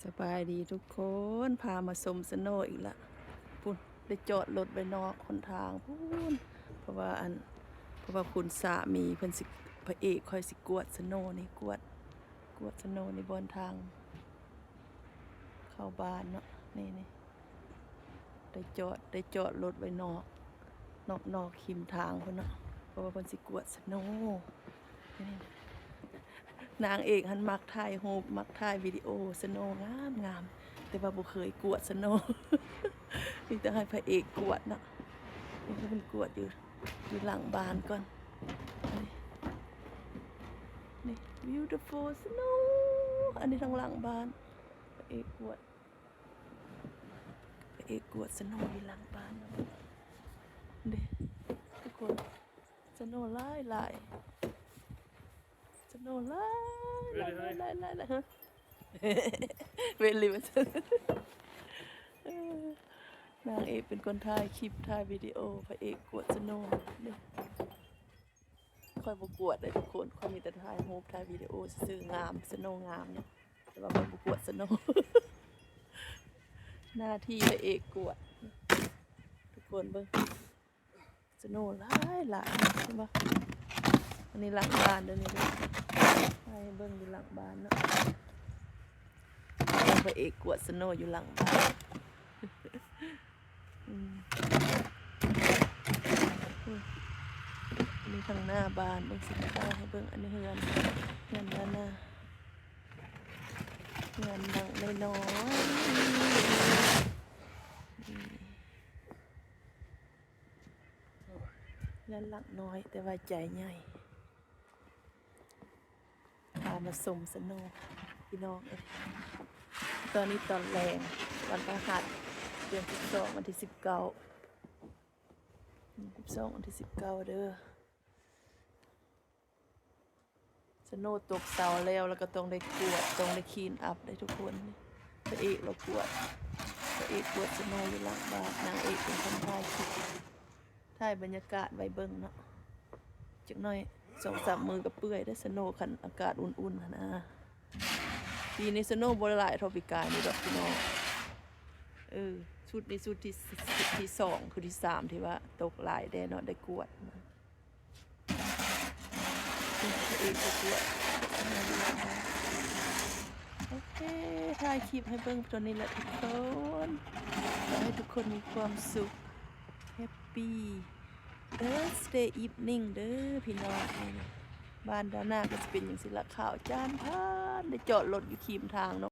ສະບາຍດີທຸກຄົນ ພາມາຊົມສະໂນອີກລະ. ພຸ້ນ ໄດ້ຈອດລົດໄວ້ນອກຫົນທາງພຸ້ນ ເພາະວ່າອັນ ເພາະວ່າຄຸນສາມີເພິ່ນຊິ ພະເອກຂ້ອຍຊິກວດສະໂນນີ້ ກວດ ກວດສະໂນໃນບ່ອນທາງເຂົ້າບ້ານເນາະ ນີ້ໆ. ໄດ້ຈອດ ໄດ້ຈອດລົດໄວ້ນອກ ນອກ ນອກ ນອກ ຮິມທາງພຸ້ນເນາະ ເພາະວ່າເພິ່ນຊິກວດສະໂນ. ນາງເອກຫັ້ນມັກຖ່າຍຮູບ ມັກຖ່າຍວິດີໂອສະໂນງາມໆ ແຕ່ວ່າບໍ່ເຄີຍກວດສະໂນ ມີແຕ່ໃຫ້ພະເອກກວດເນາະ. ນີ້ເພິ່ນກວດຢູ່ ຢູ່ຫຼັງບ້ານກ່ອນ ນີ້ beautiful snow ອັນນີ້ທາງຫຼັງບ້ານ ພະເອກກວດ ພະເອກກວດສະໂນຢູ່ຫຼັງບ້ານເນາະ ເດ້ ທຸກຄົນ ສະໂນຫຼາຍໆ ສະໂນຫຼາຍໆ ຫຼາຍໆ ຫຼາຍໆ ຮະ ເວລີວ່າຊັ້ນ ເອີ ນາງເອກເປັນຄົນຖ່າຍຄລິບ ຖ່າຍວິດີໂອ ພະເອກກວດສະໂນເດ້. ຂ້ອຍບໍ່ກວດເດ້ທຸກຄົນ ຂ້ອຍມີແຕ່ຖ່າຍຮູບ ຖ່າຍວິດີໂອຊື່ໆ ງາມ ສະໂນງາມເນາະ ແຕ່ວ່າຂ້ອຍບໍ່ກວດສະໂນ ໜ້າທີ່ພະເອກກວດ ທຸກຄົນເບິ່ງ ສະໂນຫຼາຍໆ ເຫັນບໍ່? ອັນນີ້ຫຼັງບ້ານເດີນີ້ເດີ ໃຫ້ເບິ່ງຢູ່ຫຼັງບ້ານເນາະ ພະເອກກວດສະໂນຢູ່ຫຼັງບ້ານ. ອືມ ນີ້ທາງໜ້າບ້ານ ເບິ່ງຊິຖ່າຍໃຫ້ເບິ່ງ ອັນນີ້ເຮືອນ ເຮືອນດ້ານໜ້າ ເຮືອນຫຼັງນ້ອຍໆ ນີ້ ເຮືອນຫຼັງນ້ອຍແຕ່ວ່າໃຈໃຫຍ່. ພາມາຊົມສະໂນພີ່ນ້ອງເອີຍ ຕອນນີ້ຕອນແລງ ວັນພະຫັດ ເດືອນສິບສອງ ວັນທີສິບເກົ້າ ເດືອນສິບສອງ ວັນທີສິບເກົ້າເດີ. ສະໂນຕົກເຊົາແລ້ວ ແລ້ວກໍຕ້ອງໄດ້ກວດ ຕ້ອງໄດ້ຄລີນອັບເດ້ທຸກຄົນ. ພະເອກລາວກວດ ພະເອກກວດສະໂນຢູ່ຫຼັງບ້ານ ນາງເອກເປັນຄົນຖ່າຍຄລິບ ຖ່າຍບັນຍາກາດໄວ້ເບິ່ງເນາະ ຈັກໜ້ອຍສອງສາມມື້ກໍເປື່ອຍເດ້ ສະໂນ ຄັນອາກາດອຸ່ນໆ ຫັ້ນນະ. ປີນີ້ສະໂນບໍ່ຫຼາຍເທົ່າປີກາຍນີ້ດອກພີ່ນ້ອງ ເອີ ຊຸດນີ້ຊຸດທີ ຊຸດທີສອງຄືທີສາມ ທີ່ວ່າຕົກຫຼາຍແດ່ເນາະ ໄດ້ກວດ ເອກປະກວດ. ໂອເຄ ຖ່າຍຄລິບໃຫ້ເບິ່ງເທົ່ານີ້ແຫຼະທຸກຄົນ ຂໍໃຫ້ທຸກຄົນມີຄວາມສຸກ Happy Thursday evening ເດີພີ່ນ້ອງ. ນີ້ ບ້ານດ້ານໜ້າກໍຊິເປັນຈັ່ງຊີ້ລະ ຂາວຈ້ານພານ ໄດ້ຈອດລົດຢູ່ຄຣີມທາງເນາະ.